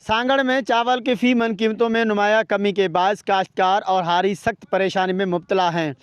सांगड़ में चावल की फी मन कीमतों में नुमाया कमी के बायस काश्तकार और हारी सख्त परेशानी में मुब्तला हैं।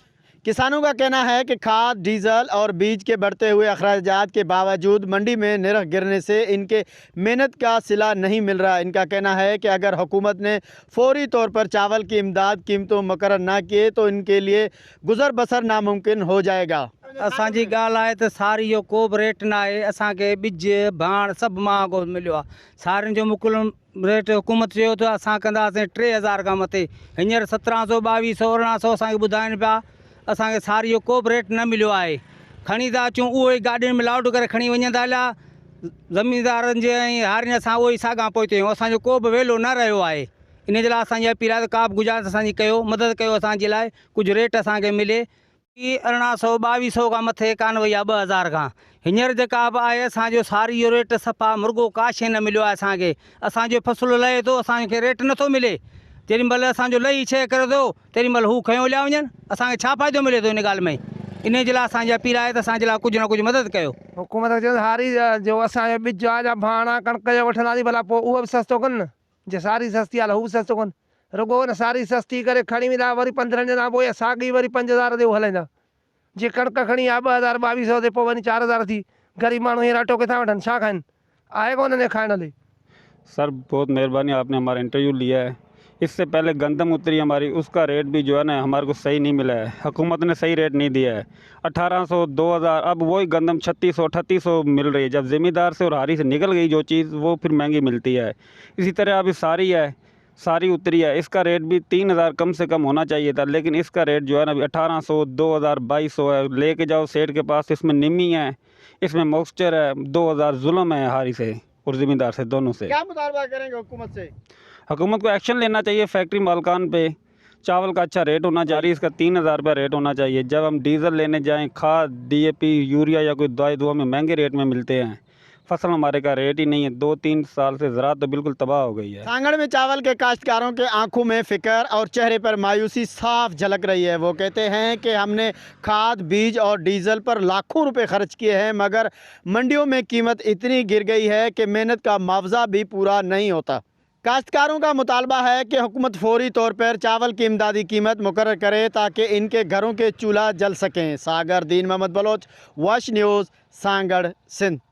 किसानों का कहना है कि खाद, डीजल और बीज के बढ़ते हुए अखराजात के बावजूद मंडी में निरख गिरने से इनके मेहनत का सिला नहीं मिल रहा। इनका कहना है कि अगर हुकूमत ने फौरी तौर पर चावल की इमदाद कीमतों मुकर्रर ना किए तो इनके लिए गुज़र बसर नामुमकिन हो जाएगा। असांजी ॻाल्हि आहे त सारी जो को बि रेट न आहे। असांखे ॿिज भाण सभु महांगो मिलियो आहे। सारियुनि जो मुकल रेट हुकूमत चयो त असां कंदासीं 3000 खां मथे, हींअर 1700, 2200, 1800 असांखे ॿुधाइनि पिया। असांखे सारी जो को बि रेट न मिलियो आहे। खणी था अचूं, उहो ई गाॾियुनि में लाउड करे खणी वञनि था हलिया ज़मींदारनि जे ऐं हारियुनि। असां उहो ई साॻा पहुता आहियूं। असांजो को बि वेलो न रहियो आहे। इन जे लाइ असांजी अपील आहे त का बि गुज़ारिश असांजी कयो, मदद कयो असांजे लाइ, कुझु रेट असांखे मिले। 1800, 2200 کان مٿي ڪانه وئي آهي 2000 کان. هينئر جيڪا به آهي اسان جو ساري جو ريٽ صفا مرڳو ڪا شيء نه مليو آهي اسان کي. اسان جو فصل لهي ٿو، اسان کي ريٽ نٿو ملي. جيڏي مهل اسان جو لهي ڇهه ڪري ٿو تيڏي مهل هو کنيو هليا وڃن. اسان کي ڇا فائدو ملي ٿو ان ڳالهه ۾؟ انهي جي لاء اسان جي اپيل آهي ته اسان جي لاء ڪجهه نه ڪجهه مدد ڪيو. حڪومت کي چيو ته هاري جو اسان جو ٻج آهي يا ڀاڻ آهي ڪڻڪ جو وٺنداسين ڀلا پوء اهو به سستو ڪن نه. جي ساري سستي آ ته هو به سستو ڪن. رڳو ان ساري سستي ڪري کڻي ويندا وري 15 ڏينهن کان پوء اها ساڳي وري 5000 تي هو هلائيندا. جي ڪڻڪ کڻي آ 2000 22 سو تي پوء وڃي 4000 ٿي. غريب ماڻهو هينئر اٽو ڪٿان وٺن ڇا کائن. آهي ڪونه انهن کي کائڻ لئي. سر بهت مهرباني آپ ني همارا انٽرويو ليا هي اس سي پهلي گندم اتري هماري اس ڪا ريٽ بي جو هي نا هماري ڪو صحيح نهي ملا هي حڪومت ني صحيح ريٽ نهي ديا هي 1800 2000 اب وهي گندم 3600 3800 مل رهي هي جب زميندار سي اور هاري سي نڪل گئي جو چيز وو ڦر مهنگي ملتي هي اسی طرح ابھی ساري هي ساري اتري هي اس ڪا ريٽ بي 3000 ڪم سي ڪم هونا چاهيي ٿا ليڪن اس ڪا ريٽ جو هي نا ابھی 1800 2000 2200 هي لي ڪي جائو سيٺ ڪي پاس اس مين نمي هي اس مين موڪسچر هي 2000 ظلم هي هاري سي اور زميندار سي دونو سي. ڪيا مطالبه ڪرين گي حڪومت سي؟ حڪومت ڪو ايڪشن لينا چاهيي فيڪٽري مالڪان پي چاول ڪا اڇا ريٽ هونا چاهيي اس ڪا 3000 روپيا ريٽ هونا چاهيي جب هم ڊيزل ليني جائين کاد ڊي اي پي يوريا يا ڪوئي دواء دوا ۾ مهنگي ريٽ ۾ ملتي هين فصل هماري ڪا ريٽ هي نهي هي دو تين سال سي زراعت تو بلڪل تباهه هو گئي هي. سانگهڙ ۾ چاول ڪي ڪاشتڪارون ڪي آنکون ۾ فڪر اور چهري پر مايوسي صاف جهلڪ رهي هي وو ڪهتي هين ڪي هم ني کاد بيج اور ڊيزل پر لاکون روپي خرچ ڪيي هين مگر منڊيون ۾ قيمت اتني گر گئي هي ڪي محنت ڪا معاوضه ڀي پورا نهين هوتا. ڪاشتڪارون ڪا مطالبه هي ڪي حڪومت فوري طور پر چاول ڪي امدادي قيمت مقرر ڪري تاڪه ان ڪي گهرون ڪي چولها جل سڪين. ساگر دين محمد بلوچ، واش نيوز، سانگهڙ، سنڌ.